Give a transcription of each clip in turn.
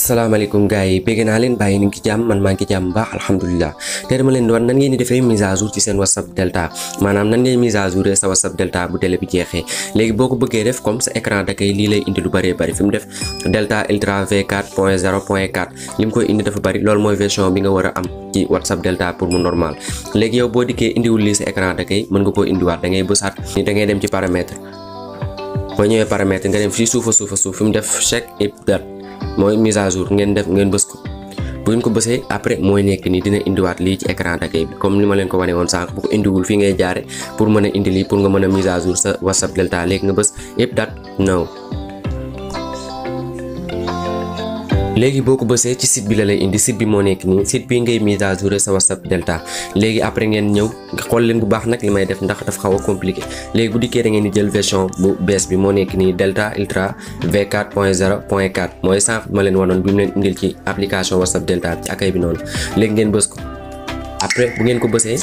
Assalamualaikum guys, bëgg naa leen bàyyi ni ngi ci jàmm man maa ngi ci jàmm baax alhamdulilah te dama leen di wan nan ngeen di defee mise à jour ci seen WhatsApp Delta maanaam nan ngay mise à jour sa WhatsApp Delta bu délai bi jeexee léegi boo ko bëggee def comme sa écran d'accueil lii lay indi lu bëree bëri fi mu def Delta Ultra V4.0.4 li mu koy indi dafa bëri loolu mooy version bi nga war a am ci WhatsApp Delta pour mu normal léegi yow boo dikkee indiwul lii sa écran d'accueil mën nga koo indiwaat da ngay bësaat ni da ngay dem ci paramètre boo ñëwee paramètre nga dem fii suufa suuf fi mu def check update mooy mise à jour ngeen bës ko bu ngeen ko bësee après mooy nekk nii dina indiwaat lii ci écran d'accueil bi comme ni ma leen ko wane woon sànq bu ko indiwul fii ngay jaare pour mën a indi lii pour nga mën a mise à jour sa WhatsApp Delta léegi nga bës update now léegi boo ko bësee ci site bi la lay indi site bi moo nekk nii site bi ngay mise à jour sa WhatsApp Delta léegi après ngeen ñëw xool leen bu baax nag li may def ndax dafa xaw a compliqué léegi bu dikkee da ngeen di jël version bu bees bi moo nekk nii Delta Ultra V4.0.4 mooy sànq ma leen wanoon bi mu leen indil ci application WhatsApp Delta ci accueil bi noonu léegi ngeen bës ko après bu ngeen ko bësee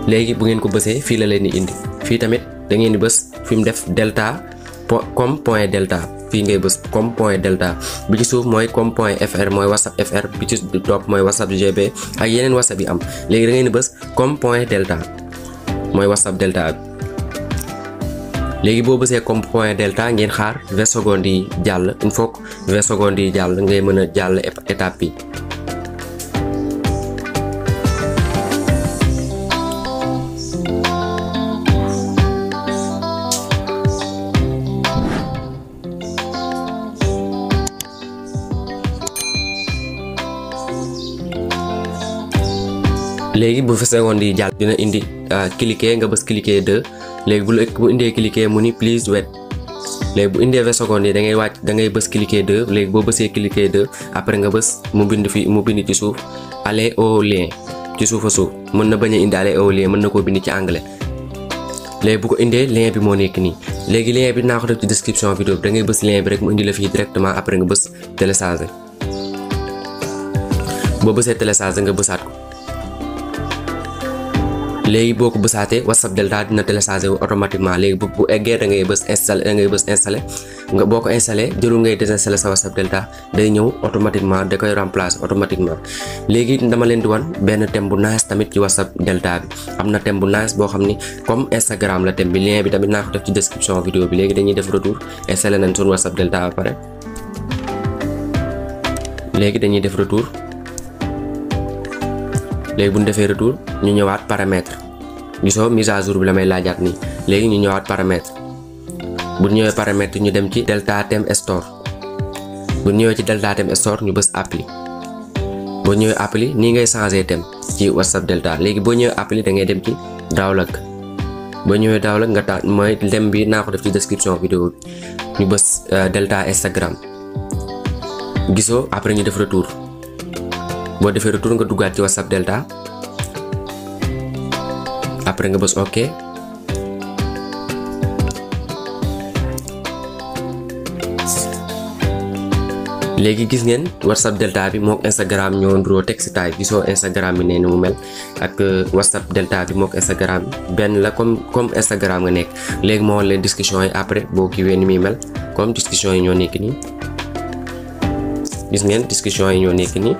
léegi bu ngeen ko bësee fii la leen di indi fii tamit da ngeen di bës fi mu def delta com.delta fii ngay bës com.delta bi ci suuf mooy com.fr mooy WhatsApp FR bi ci topp mooy WhatsApp GB ak yeneen WhatsApp yi am léegi da ngeen di bës com.delta mooy WhatsApp Delta bi léegi boo bësee com.delta ngeen xaar 20 secondes yi jàll il faut que 20 secondes yi jàll ngay mën a jàll étape bi léegi bu fa seconde yi jàll dina indi cliquer nga bës cliquer 2 léegi bu indee cliquer mu ni please wait léegi bu indee 20 secondes yi da ngay wàcc da ngay bës cliquer 2 léegi boo bësee cliquer 2 après nga bës mu bind ci suuf aller au lien ci suuf a suuf mën na bañ a indi aller au lien mën na koo bind ci anglais léegi bu ko indee lien bi moo nekk nii léegi lien bi naa ko def ci description vidéo bi da ngay bës lien bi rek mu indi la fii directement après nga bës télécharger boo bësee télécharger nga bësaat ko léegi boo ko bësaatee WhatsApp Delta dina télécharger wu automatiquement léegi bu eggee da ngay bës installé nga boo ko installé jërul ngay désinstaller sa WhatsApp Delta day ñëw automatiquement da koy remplacer automatiquement léegi dama leen di wan benn thème bu nice tamit ci WhatsApp Delta bi am na thème bu nice boo xam ni comme Instagram la thème bi lien bi tamit naa ko def ci description vidéo bi léegi dañuy def retour installé nañ suñu WhatsApp Delta ba pare léegi dañuy def retour léegi bu ñu defee retour ñu ñëwaat paramètre gisoo mise à jour bi la may laajaat nii léegi ñu ñëwaat paramètre bu ñëwee paramètre ñu dem ci Delta Theme Store bu ñëwee ci Delta Theme Store ñu bës appli boo ñëwee appli nii ngay changer thème ci WhatsApp Delta léegi boo ñëwee appli da ngay dem ci download boo ñëwee download nga taal mooy thème bi naa ko def ci description vidéo bi ñu bës Delta Instagram gisoo après ñu def retour boo defee retour nga duggaat ci WhatsApp Delta après nga bës OK léegi gis ngeen WhatsApp Delta bi mook Instagram ñoo nduroo texte taay gisoo Instagram bi nee na mu mel ak WhatsApp Delta bi mook Instagram benn la comme Instagram nga nekk léegi moo leen discussion yi après boo kiiwee ni muy mel comme discussion yi ñoo nekk nii gis ngeen discussion yi ñoo nekk nii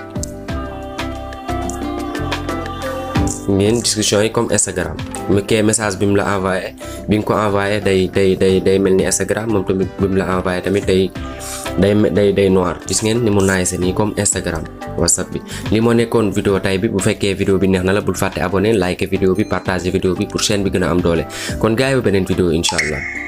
ngeen discussion yi comme Instagram mu kee message bi mu la envoyé bi nga ko envoyé day mel ni Instagram moom tamit bi mu la envoyé tamit day noir gis ngeen ni mu nice nii comme Instagram WhatsApp bi li moo nekkoon vidéo tay bi bu fekkee vidéo bi neex na la bul fàtte abonné like vidéo bi partager vidéo bi pour chaîne bi gën a am doole kon gars yi beneen vidéo incha allah